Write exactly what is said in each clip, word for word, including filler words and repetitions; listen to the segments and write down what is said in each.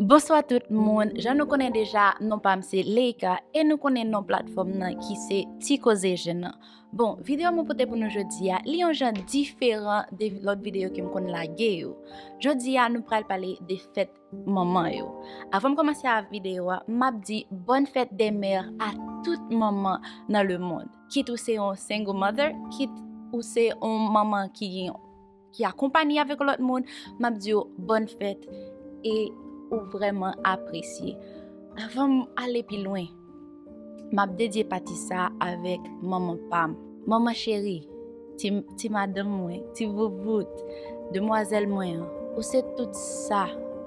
Bonswa tout moun, jan nou konnen deja, non pa m se Leika e nou konnen non platfòm nan ki se Ti Koze Jèn nan. Bon, videyo mwen pote pou nou jodi a, li yon jan diferan de lòt videyo ke m konn lage yo. Jodi a, nou pral pale de fèt manman yo. Avan m kòmanse ak videyo a, m ap di bonne fête des mères a tout manman nan le monde. Kit ou se yon single mother, kit ou se yon manman ki gen ki akonpaye avèk lòt moun, m ap di w bonne fête e ou vrèman apresye. Avan m ale pi lwen, m ap dedye pati sa a avèk manman pa m. Manman cheri, ti, ti madanm mwen, ti vouvout, demwazèl mwen an, ou se tout sa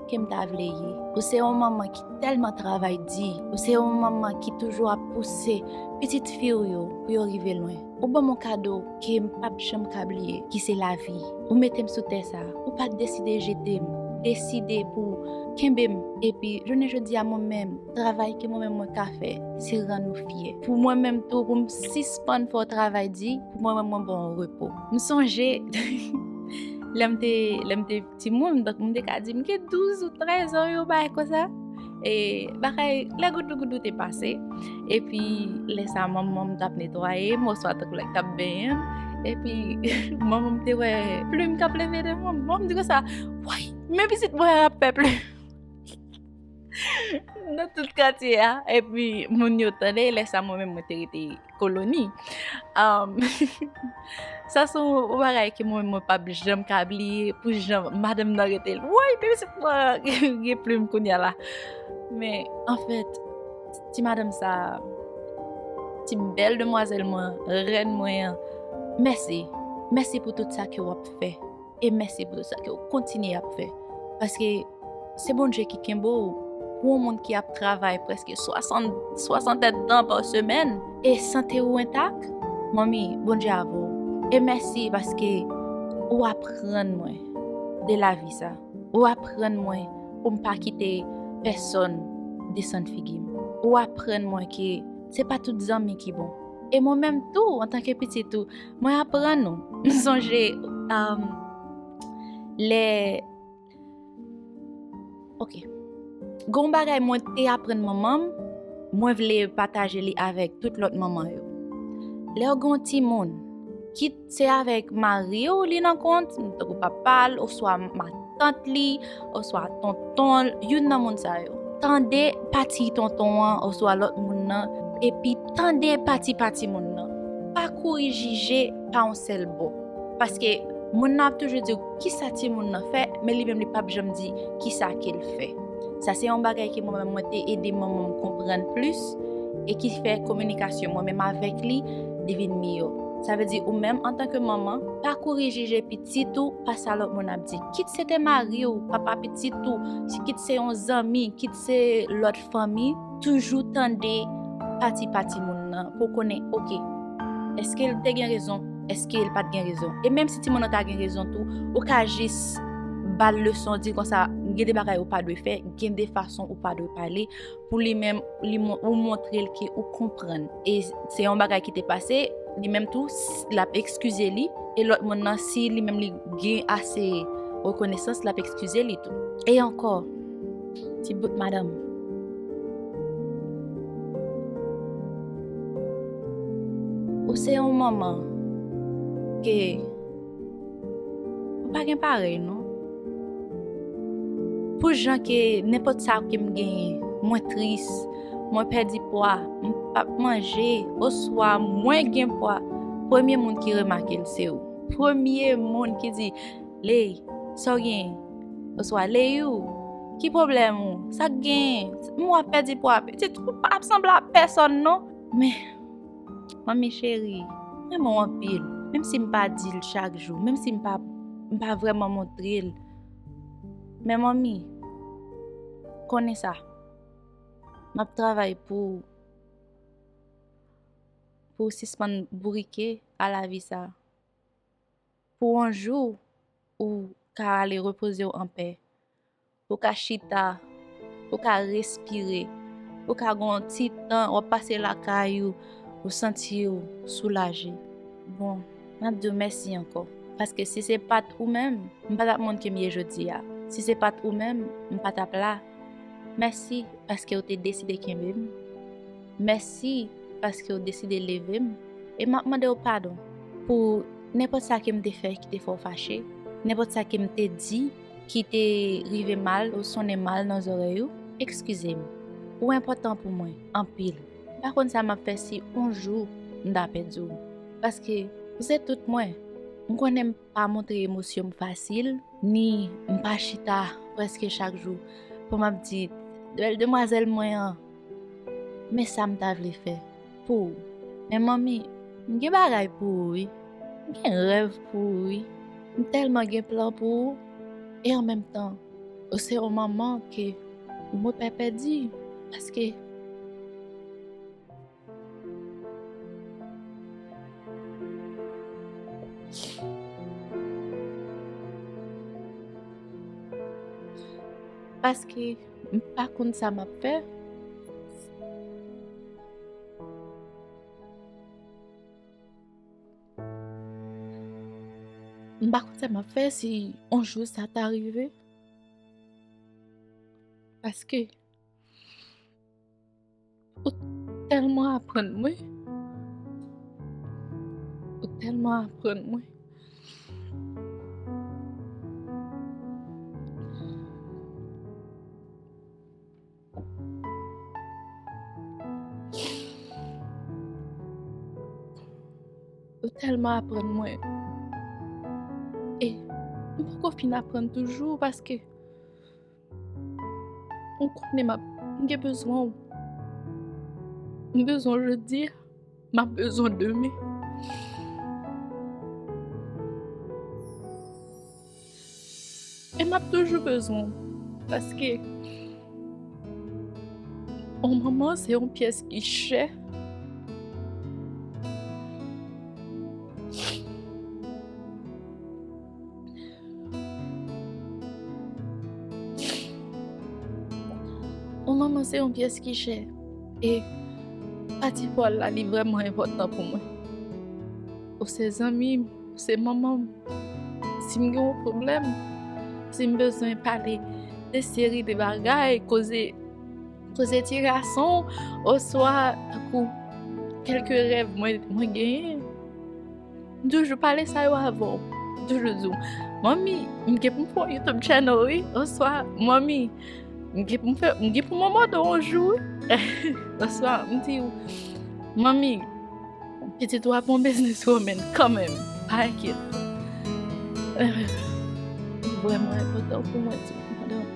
ke m ta vle ye. Ou se yon manman ki tèlman travay di. Ou se yon manman ki toujou ap pouse pitit fi w yo pou yo rive lwen. Ou ban m yon kado ke m p ap janm ka bliye, ki se lavi. Ou mete m sou tè sa a. Ou pa t deside jete m, deside pou kenbe m. Epi, jounen jodi a, mwen menm, travay ke mwen menm mwen ka fè, se rann ou fyè. Pou mwen menm tou, pou m sispann fè w travay di, pou mwen menm mwen ba w repo. M sonje, lè m te, lè m te timoun, donk m te ka di m gen douz ou trèz an, yon bagay konsa. E bagay, lè goudougoudou te pase. Epi, lè sa, manman m t ap netwaye m, oswa tankou lè k t ap benyen m. Epi, manman m te wè plim k ap leve nan men m. Manman m di konsa, "Woy, men pitit mwen an ap fè plim." Nan tout katye a. Epi, moun yo tande, lè sa, mwen menm, mwen te rete koloni. Um, sa se yon bagay ke mwen, mwen p ap janm ka bliye, pou jan madanm nan rete l. Woy, men pitit mwen gen plim kounye a la. Men, anfèt, ti madanm sa, ti bèl demwazèl mwen, rèn mwen an, mèsi. Mèsi pou tout sa ke w ap fè. E mèsi pou tout sa ke w kontinye ap fè. Paske se Bondye ki kenbe w. Pou yon moun ki ap travay prèske swasant, swasantèdtan pa semèn, e sante w entak, manmi, Bondye avè w. E mèsi paske ou aprann mwen de lavi sa. Ou aprann mwen pou m pa kite pèsonn desann figi m. Ou aprann mwen ke se pa tout zanmi ki bon. E mwen menm tou, antanke pitit ou, mwen aprann ou. M sonje, um, lè, ok. Gen yon bagay mwen te aprann manman m, mwen vle pataje li avèk tout lòt manman yo. Lè w gen yon timoun, kit se avèk mari w li nan kont, tankou papa l, oswa matant li, oswa tonton l, youn nan moun sa yo. Tande pati tonton an, oswa lòt moun nan, epi tande pati pa timoun nan. Pa kouri jije pa yon sèl bò. Paske moun nan ap toujou di w kisa timoun nan fè, men li menm li p ap janm di kisa ke l fè. Sa se yon bagay ke mwen menm mwen te ede manman m konprann plis e ki fè kominikasyon mwen menm avèk li li vin miyò. Sa vle di ou menm antanke manman, pa kouri jije pitit ou pa sa lòt moun ap di. Kit se te mari w, papa pitit ou, si kit se yon zanmi, kit se lòt fanmi, toujou tande pati pa timoun nan pou w konnen, ok, èske l te gen rezon, èske l pa t gen rezon. E menm si timoun nan ta gen rezon tou, ou ka jis ba l leson, di l konsa, gen de bagay ou pa dwe fè, gen de fason ou pa dwe pale, pou li menm, li mon-, ou montre l ke ou konprann. E se yon bagay ki te pase, li menm tou, s-, l ap ekskize li, e lòt moun nan, si li menm li gen ase rekonesans, l ap ekskize li tou. E ankò, ti bout madanm. Ou se yon manman ke ou pa gen parèy, non. Pou jan ke nenpòt sa ke m genyen, mwen tris, mwen pèdi pwa, m p ap manje, oswa mwen gen pwa, premye moun ki remake l se ou. Premye moun ki di, "Ley, sa w genyen?" Oswa, "Leyou, ki pwoblèm ou? Sa k genyen? M wè w ap pèdi pwa." Pitit, ou p ap sanble ak pèsonn, non. Men, manmi cheri, m renmen w anpil. Menm si m pa di l chak jou, menm si m pa, m pa vrèman montre l. Men manmi, konnen sa. M ap travay pou, pou w sispann bourike a lavi sa. Pou yon jou, ou ka ale repoze w anpè. Ou ka chita, ou ka respire, ou ka gen yon ti tan, w ap pase lakay ou, ou santi w soulaje. Bon, m ap di w mèsi ankò. Paske si se pa t ou menm, m pa t ap moun ke m ye jodi a. Si se pa t ou menm, m pa t ap la. Mèsi paske w te deside kenbe m. Mèsi paske w deside leve m. E m ap mande w padon pou nenpòt sa ke m te fè ki te fè w fache, nenpòt sa ke m te di ki te rive mal ou sonnen mal nan zòrèy ou, eskize m. Ou enpòtan pou mwen anpil. M pa konn sa m ap fè si yon jou m ta pèdi w. Paske ou se tout mwen. M konnen m pa montre emosyon m fasil, ni m pa chita prèske chak jou pou m ap di, bèl demwazèl mwen an, men sa m ta vle fè pou ou. Men manmi, m gen bagay pou ou wi. M gen rèv pou ou wi. M tèlman gen plan pou ou. E an menm tan, ou se yon manman ke mwen pa pèdi. Paske Paske m pa konn sa m ap fè. M pa konn sa m ap fè si yon jou sa ta rive. Paske Ou tèlman aprann mwen. Ou tèlman aprann mwen. Ou tèlman aprann mwen. E m poko fin aprann toujou paske Ou konnen m ap, m gen bezwen w. M bezwen w jodi a, m ap bezwen w demen. E m ap toujou bezwen w. Paske yon manman se yon pyès ki chè. Yon manman se yon pyès ki chè. E pati pa w la, li vrèman enpòtan pou mwen. Ou se zanmi m, ou se manman m. Si m gen yon pwoblèm, si m bezwen pale de seri de bagay, koze, koze ti gason, oswa tankou kèlke rèv mwen, mwen genyen, M toujou pale sa yo avè w. M toujou di w, manmi, m gen pou m fè yon YouTube channel wi. Oswa, manmi, m gen pou m fè, m gen pou m yon mòdo yon jou wi. Oswa, m di w, manmi, pitit ou ap yon business woman kanmenm. Pa enkyèt. Li vrèman enpòtan pou mwen di w, madanm.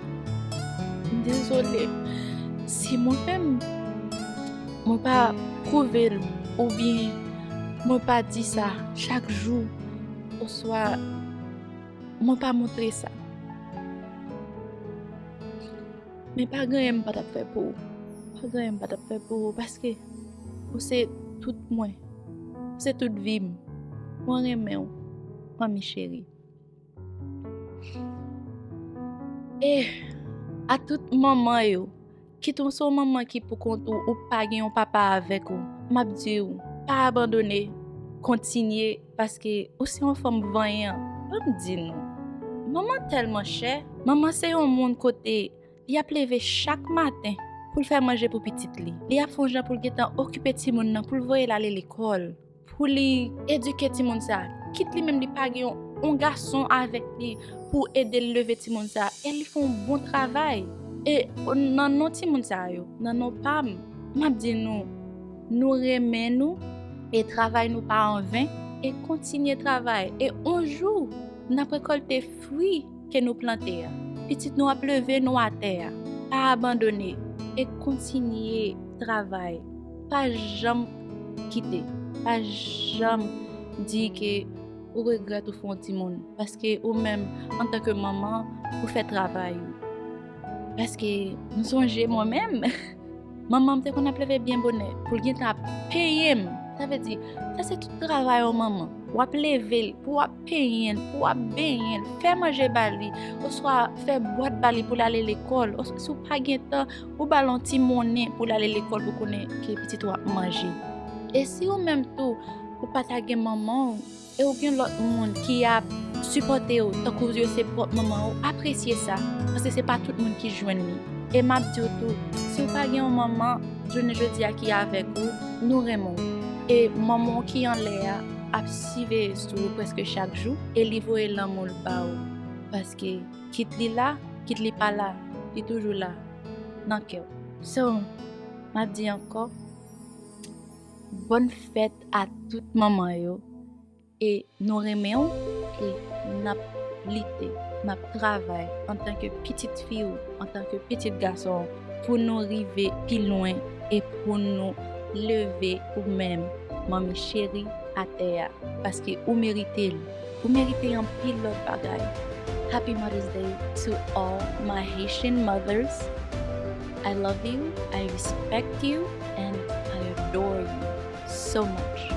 M dezole. Si mwen menm, mwen pa pwouve l oubyen mwen pa di sa chak jou, oswa mwen pa montre sa. Men pa gen anyen m pa t ap fè pou ou. Pa gen anyen m pa t ap fè pou ou, paske ou se tout mwen. Ou se tout vi m. Mwen renmen w, manmi cheri. E a tout manman yo, kit ou se yon manman ki poukont ou, ou pa gen yon papa avèk ou, m ap di w, pa abandone, kontinye, paske ou se yon fanm vanyan. Ban m di nou, manman tèlman chè. Manman se yon moun kote li ap leve chak maten pou l fè manje pou pitit li. Li ap fè yon jan pou l gentan okipe timoun nan, pou l voye l ale lekòl, pou li edike timoun sa a. Kit li menm li pa gen yon, yon gason avèk li pou ede l leve timoun sa a, e li fè yon bon travay. E nan non timoun sa yo, nan non pa m, m ap di nou, nou renmen nou, e travay nou pa anven, e kontinye travay. E yon jou, n ap rekòlte fwi ke nou plante a. Pitit nou ap leve nou atè a. Pa abandone e kontinye travay. Pa janm kite. Pa janm di ke ou regrèt ou fè yon timoun. Paske ou menm, antanke manman, ou fè travay ou. Paske m sonje mwen menm, manman m te konn ap leve byen bonè pou l gentan ap peye m. Sa vle di, sa se tout travay yon manman. W ap leve l, pou w ap penyen l, pou w ap benyen l, fè manje ba li, oswa fè bwat ba li pou l ale lekòl, oswa si w pa gen tan, ou ba l yon ti monnen pou l ale lekòl pou konnen ke pitit ou ap manje. E si ou menm tou, ou pa ta gen manman w, e w gen lòt moun ki ap sipòte w tankou yo se pwòp manman w, apresye sa, paske se pa tout moun ki jwenn li. E m ap di w tou, si w pa gen yon manman, jounen jodi a ki avèk ou, nou renmen w. E manman w ki anlè a ap siveye sou ou prèske chak jou, e li voye lanmou l ba ou. Paske kit li la, kit li pa la, li toujou la, nan kè w. So, m ap di ankò, bòn fèt a tout manman yo, e nou renmen w, e n ap lite, n ap travay antanke pitit fi w, antanke pitit gason w, pou nou rive pi lwen e pou nou leve ou menm, manmi cheri, atè a, paske ou merite l. Ou merite anpil lòt bagay. Happy Mother's Day to all my Haitian mothers. I love you, I respect you, and I adore you so much.